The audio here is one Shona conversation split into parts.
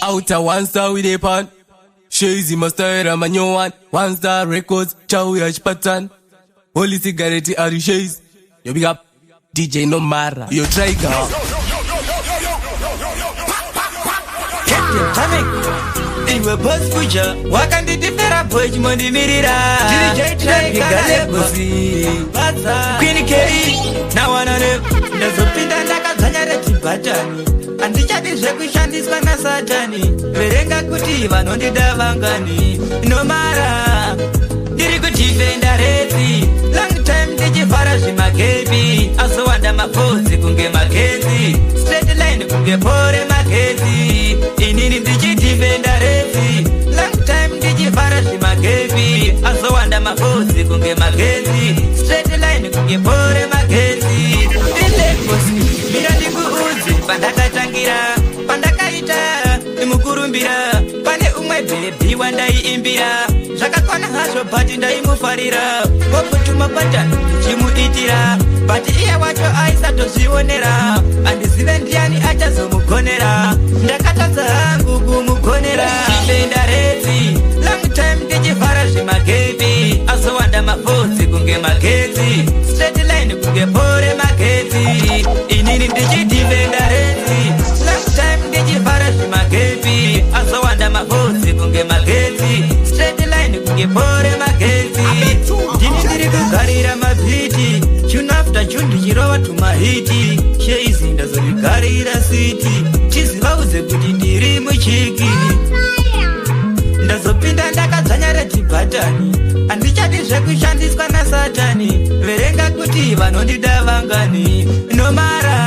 Out a one star with a pan. Shazy master, I'm a new one. One star records, chow yash pattern. Holy cigarette are shays. Yo big up DJ Nomara. Yo Triger. Iwe boss future wakandidifera boy chimondimirira Ndapika Queen K nawanane ndazopinda ndakadzvanya retibhatani handichadi zvekushandiswa nasatani verenga kuti vanondida vangani nomara ndiri kudhifenda retsi long time ndichivhara zvimagepi azowanda mafodzi kunge magetsi straight line kunge pore magetsi inini ndichidhifenda retsi long time ndichivhara zvimagepi azowanda mafodzi kunge magetsi straight line kunge pore magetsi Ilebosi, mira ndikuudze pandakatangira pandakaita mukurumbira pane umwe bhebhi wandaiimbira zvakakwana hazvo but ndaimufarira wokutuma patani ndichimuitira but iye wacho aisatozvionera handizive ndiani achazomugonera ndakatadza hangu kumugonera enda retsi long time ndichivhara zvimagepi azowanda mafodzi kunge magetsi straight line kunge pore magetsi inini ndichidhifenda retsi long time ndichivhara zvimagepi azowanda mafodzi kunge magetsi straight line kunge pore magetsi ndini ndiri kugarira mabhiti tune after tune ndichirova tumahiti sheizi ndazorigarira city chizivaudze kuti ndiri muchiki ndazopinda ndakadzvanya retibhatani handichadi zvekushandiswa nasatani verenga kuti vanondida vangani nomara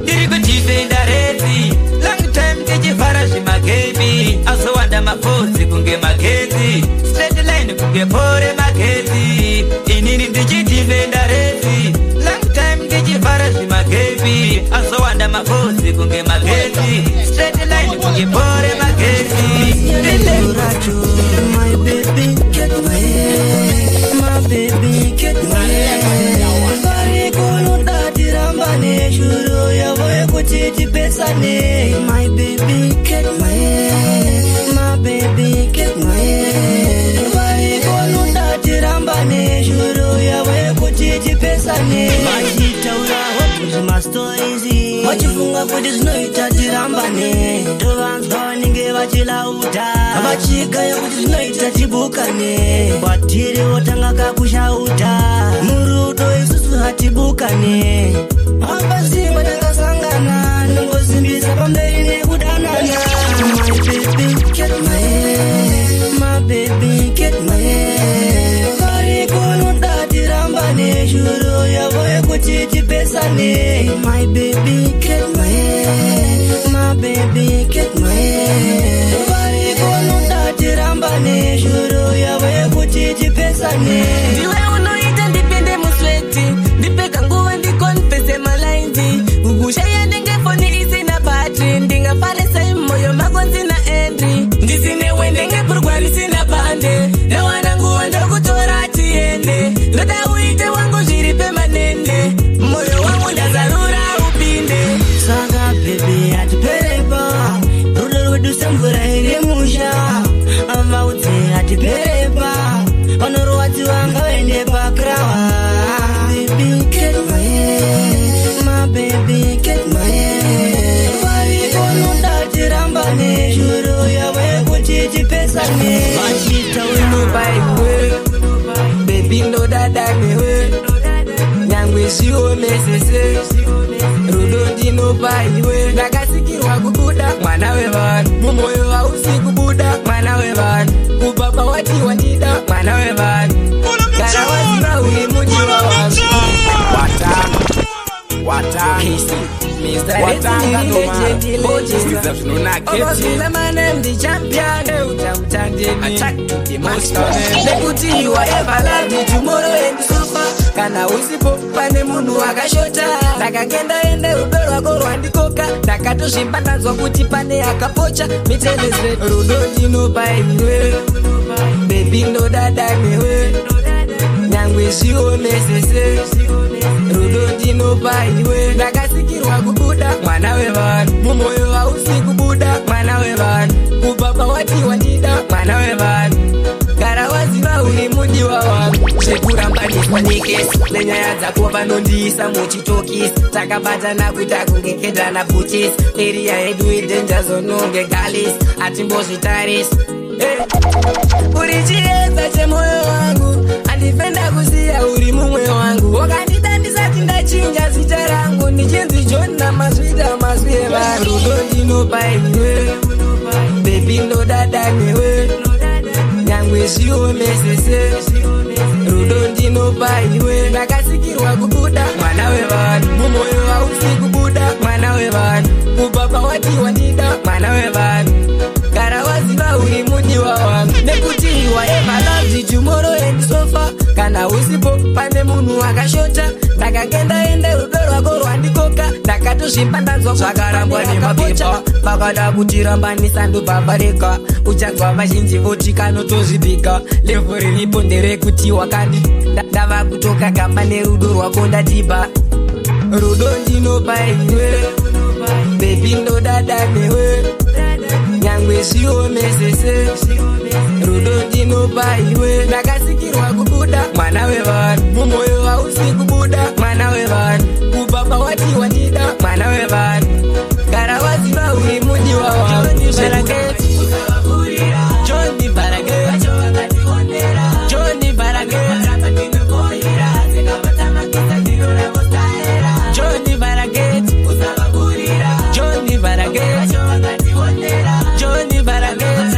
ndiri kudhifenda retsi long time ndichivhara zvimagepi azowanda mafodzi kunge magetsi straight line kunge pore magetsi inini ndichidhifenda retsi long time ndichivhara zvimagepi azowanda mafodzi kunge magetsi straight line kunge pore magetsi. My baby, get my my baby, get my vari kunoda tirambane shuro yavo yekuti tipesane. My baby, get my baby, get my vari kunoda tirambane shuro yavo yekuti tipesane. Vachitaura zvimastories vachifunga kuti zvinoita tirambane, tovanzwa vanenge vachilauta vachigaya kuti zvinoita tibukane. Kwatiri votanga kakushauta murudo, isusu hatibukane. Hapasipa takasangana, nongosimbisa pamberi nekudanana. My baby, get my baby, get my vari kunoda tirambane shuro yavo yekuti tipesane. My baby, get my baby, get my vari kunoda tirambane shuro yavo yekuti tipesane. Ndiwe unoita ndipinde musweat, ndipeka nguva ndikonfese malines. Kukushaya ndenge foni isina battery, ndingafare sei moyo mako nsina entry? Ndisinewe ndenge bhurugwa risina bhande. Ndawana nguva ndokutora tiende, ndoda uite wangu zviri permanent. Moyo wangu ndazarura, upinde. Saka baby, hatiperepa rudo rwedu semvura iri musha. Vaudze hatiperepa, vanorwadziwa ngavaende pakrawa. Baby, get my baby, get my vari kunoda tirambane shuro yavo yekuti tipesane. Vachitaura iwe baby, ndodada newe nyangwe zviomesese. Rudo ndinopa iwe, ndakasikirwa kubuda mwana wevanhu. Mumwoyo hausi kubuda mwana wevanhu. Kubaba wati wandida mwana wevanhu, kana waziva uri mudiwa wangu. Watanga Watanga. Kuridza zvinonakidza. My name the champion. Attack to the master. Nekuti you are ever loved tomorrow and suffer. Kana usipo pane munhu akashota. Ndakange ndaenda, rudo rwako rwandikoka. Ndakatozvimba ndanzwa kuti pane akapocha mitelesre. Rudo ndinopa iwe baby, ndodada newe nyangwe zviomesese. Rudo ndinopa iwe, ndakasikirwa kubuda mwana wevanhu. Mumwoyo hausi kubuda. Zvekurambaniswa nekesi nenyaya dzako, vanondiisa muchitokisi. Takabatana kuita kunge kedhana bhutisi. Area yedu idanger zone unge galis, hatimbozvitarisi. Hey. Uri chiedza chemwoyo wangu, handifenda kusiya, uri mumwe wangu. Wakandida ndisati ndachinja zita rangu, ndichinzi John namaswita maswi evanhu. Rudo ndinopa iwe, baby, ndodada newe, nyangwe zviomesese. Rudo ndinopa iwe. Ndakasikirwa kubuda, mwana wevanhu. Mumwoyo hausi kubuda, mwana wevanhu. Kubva wati wandida, mwana wevanhu, gara waziva uri mudiwa wangu, nekuti whatever loved tomorrow and so far, kana usipo pane munhu akashota. Ndakange ndaenda, rudo rwako rwandikoka. Ndakatozvimba, ndanzwa zvakarambwa nemapepa. Vakada kutirambanisa, ndobva vareka. Uchanzwa vazhinji voti kanotozvibika. Level riripo nderekuti wakandi ndava kutoka gamba nerudo rwako ndadhibha. Rudo ndinopa iwe, baby, ndodada newe, nyangwe zviomesese. Rudo ndinopa iwe. Ndakasikirwa kubuda, mwana wevanhu. Mumwoyo hausi kubuda, mwana wevanhu. Kubva pawati wandida, mwana wevanhu, gara waziva uri mudiwa wangu. Johnny Barageti, Johnny Barageti, Johnny Barageti, Johnny Barageti, Johnny Barageti.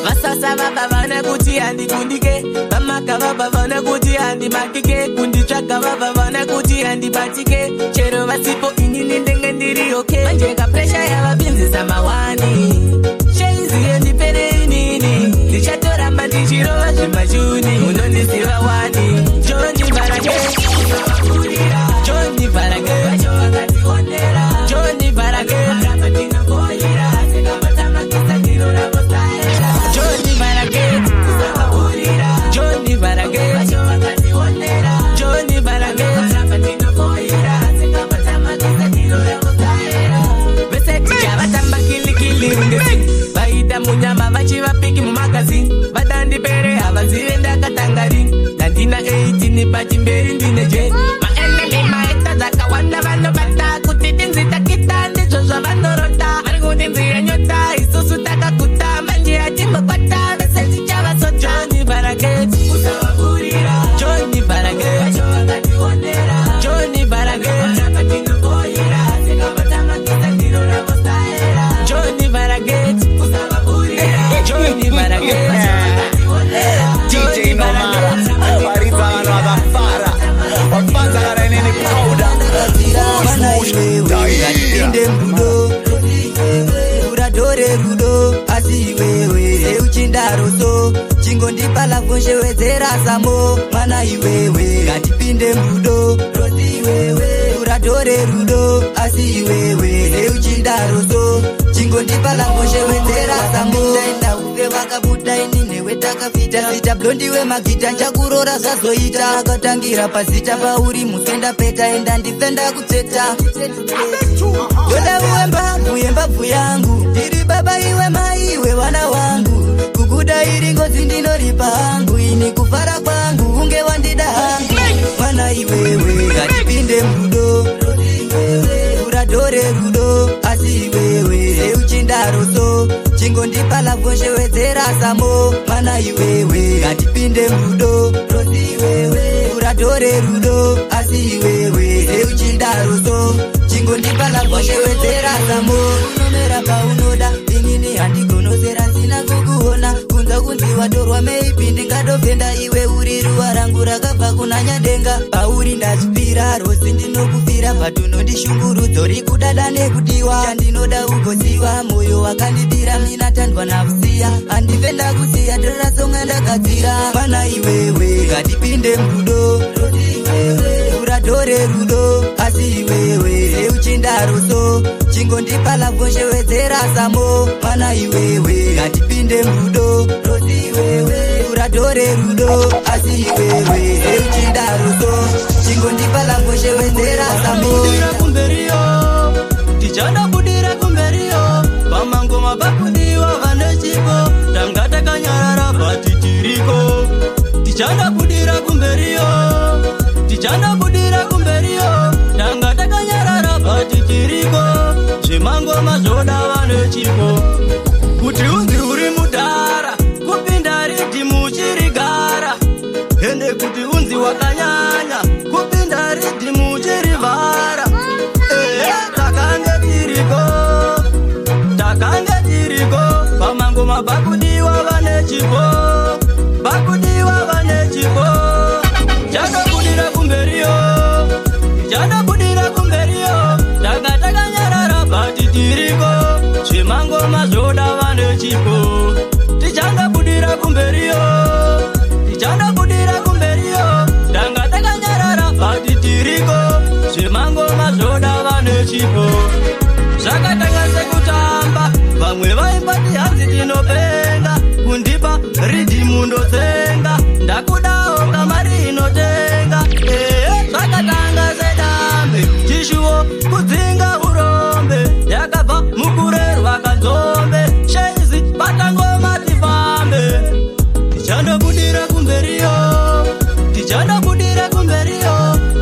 Vasasa vabva vana kuti handikundike, vamaka vabva vana kuti handimatike, kunditsvaga vabva vana kuti handibatike. Chero vasipo, inini ndenge ndiri okay. Manje kapressure yavapinzisa mawani. Sheiziye ndipere inini, ndichatoramba ndichirova zvimachuni. Munondiziva wani, Johnny Barageti, Johnny Barageti, Johnny Barageti, Johnny Barageti, Johnny Barageti, Johnny Barageti. Vese tichavatamba kilikili ungezi vaita munyama, vachivapiki mumagazini. Vadandipere havazive ndakatanga rini. Ndandina 18 pachimberi, ndine jeni. Maenemy maita dzakawanda, vanobata kuti tinzi takita, ndizvo zvavanorota. Vari kuti nzira nyota, isusu takakuta, manje hatimbokwata. Vese tichavaso. Johnny Barageti, Johnny Barageti, Johnny Barageti, Johnny Barageti, Johnny Barageti. DJ Nomara varidza, vanhu vakafara, vafanza kana inini powder. Mana iwewe, ngatipinde murudo, uradhore rudo, asi iwewe seuchindaroso, chingondipa love, nshewedzera samo. Mana iwewe, ngatipinde murudo, uradhore rudo, asi iwewe seuchindaroso, chingondipa love, nshewedzera samo. Ndaenda ufe vakabuda, ini newe takafita sita blonde wemagita, nchakurora zvazoita. Akatangira pazita pauri musenda peta, enda ndifenda kutseta. Ndoda uwe mbabvu yembabvu yangu, ndiri baba iwe mai iwe vana wangu. Kukuda iri ngozi, ndinoripa hangu ini. Kufara kwangu unge wandida hangu. Mwana iwewe, ngatipinde murudo, uradhore rudo, asi iwewe seuchindaroso, chingondipa love, nshewedzera samo. Mwana iwewe, ngatipinde murudo, uradhore rudo, asi iwewe seuchindaroso, chingondipa love, nshewedzera samo. Unomera paunoda, inini handigonosera sina kukuona. Kunza kunzi watorwa, maybe ndingatofenda. Iwe uri ruva rangu rakabva kuna Nyadenga. Pauri ndazvipira rosi, ndinokufira patunondishungurudzo rikudada nekudiwa. Chandinoda ugoziva, moyo wakandidira mina tandwa nakusiya, handife ndakusiya. Torasonga ndagadzira. Mana iwewe, ngatipinde murudo, uradhore rudo, asi iwewe seuchindaroso, chingondipa love, nshewedzera samo. Mana iwewe, ngatipinde murudo, uradhore rudo, asi iwewe seuchindaroso, chingondipa love, nshewedzera samo. Budira kumberiyo, tichandabudira kumberiyo, pamangoma pakudiwa vane chipo. Tichandabudira kumberiyo, tichandabudira kumberiyo. Tanga takanyarara, but tiriko. Zvemangoma zvoda vane chipo. Kuti unzi uri mudhara, kupinda riddim uchirigara, ende kuti unzi wakanyanya, kupinda riddim uchirivhara. Ehe, takange tiriko, takange tiriko. Pamangoma pakudiwa vane chipo, pakudiwa vane chipo. Chandabudira kumberiyo, chandabudira kumberiyo. Tanga takanyarara, but tiriko. Zvemangoma zvoda vane chipo. Tichandabudira kumberiyo, tichandabudira kumberiyo. Tanga takanyarara, but tiriko. Zvemangoma zvoda vane chipo. Zvakatanga sekutamba, vamwe vaimbati hanzi tinopenga. Kundipa riddim ndotsenga, ndakudawo kamari inotenga. Ehe, zvakatanga sedambe, chishuwo kudzinga urombe. Yakabva mukurerwa kanzombe. Sheizi, patangoma tifambe. Tichandobudira kumberiyo, tichandobudira kumberiyo.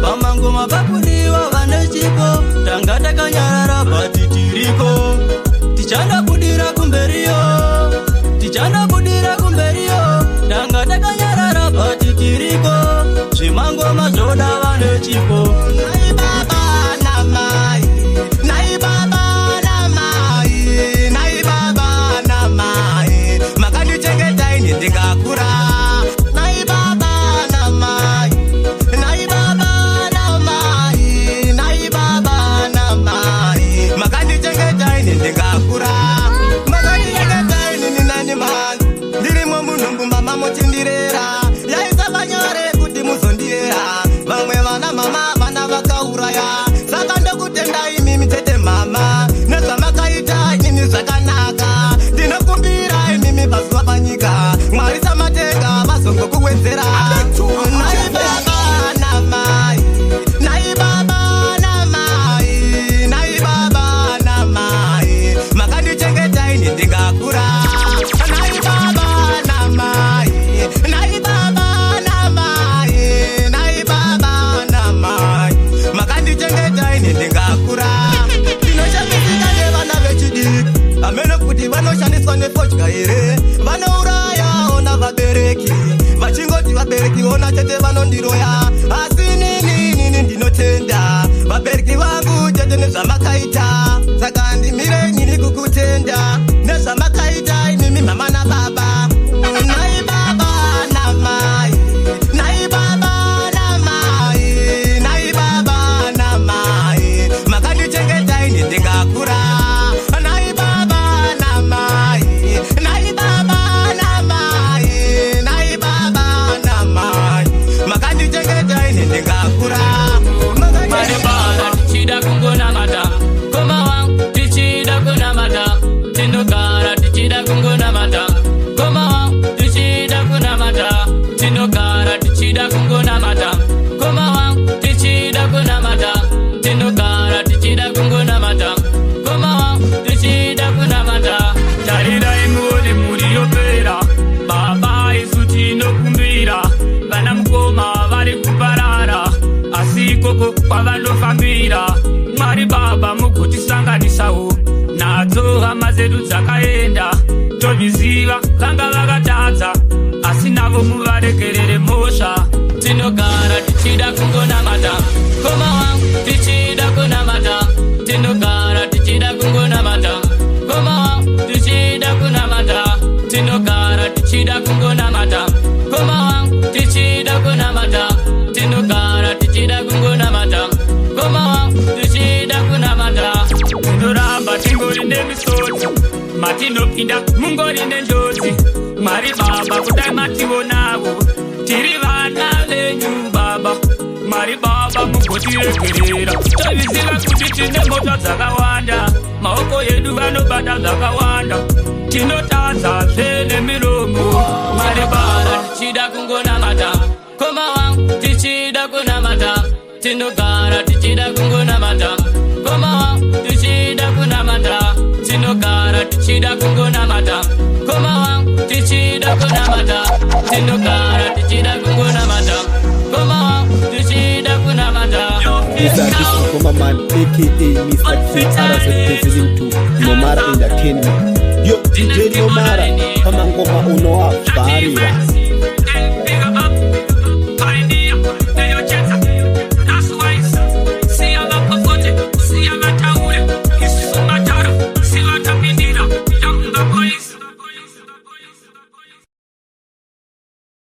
Pamangoma pakudiwa vane chipo. Tanga takanyarara, but tiriko. Tichandobudira kumberiyo, tichandobudira kumberiyo. Tanga takanyarara, but tiriko. Zvemangoma zvoda vane chipo. Nai baba namai, nai baba namai, nai baba namai, makandichengeta ini ndikakura. Nai baba namai, nai baba namai, nai baba namai, makandichengeta ini ndikakura. Makandichengeta ini 9 months ndirimo munhumbu, mama muchindirera. Yaisava nyore kuti muzondirera. Vamwe vana mama vana vakauraya. Saka ndokutenda imimi tete mama nezvamakaita ini zvakanaka. Ndinokumbira imimi pazuva panyika, Mwari samatenga vazongokuwedzera. Nai baba namai, nai baba namai, nai baba namai, makandichengeta ini ndingakura. Nai baba namai, nai baba namai, nai baba namai, makandichengeta ini ndingakura. Ndinoshamisika nevana vechidiki, hamene kuti vanoshandiswa nefodya here. Vanouraya ona vabereki, vachingoti vabereki ona chete vanondiroya. Asi nini, nini ndinotenda vabereki vangu chete nezvamakaita. Saka ndimire nini kukutenda nezvamakaita inimi mama nababa. Nai baba namai, nai baba namai, nai baba namai, makandichengeta ini ndingakura. Nai baba namai, nai baba namai, nai baba namai, makandichengeta ini ndingakura. Maribara tichida kungonamata, koma wangu tichida kunamata. Tinogara tichida kungonamata, koma wangu tichida kunamata. Tinogara tichida kungonamata, koma wangu tichida kunamata. Tinogara tichida kungonamata, koma wangu tichida kunamata. Tarirai muone mhuri yopera. Baba, isu tinokumbira. Vana mukoma vari kuparara, asi ikoko kwavanofambira. Mwari baba, mugotisanganisawo nadzo hama dzedu dzakaenda. Tozviziva vanga vakatadza, asi navo muvaregerere mhosva. Tinogara tichida kungonamata, koma wangu tichida kunamata. Tinogara tichida kungonamata, koma wangu tichida kunamata. Tinogara tichida kungonamata, koma wangu tichida kunamata. Tinogara tichida kungonamata, koma wangu tichida kunamata. Tinoramba tingori nemisodzi, matinopinda mungori nenjodzi. Mwari baba, kudai mationawo tiri vana venyu baba. Mwari baba, mugotiregerera. Toziva kuti tine mhosva dzakawanda, maoko edu vanobata zvakawanda, tinotadzazve nemiromo. Mwari baba. Tichida kungonamata, koma wangu tichida kunamata. Tinogara tichida kungonamata, koma wangu tichida kunamata. Tinogara tichida kungonamata, koma wangu tichida kunamata. Tinogara tichida kungonamata. Kungonamata koma tichida kunamata. This is Ngoma Man, aka Mr. KRZ, presenting to Nomara Entertainment. Yo, DJ Nomara, pamangoma unowavharira.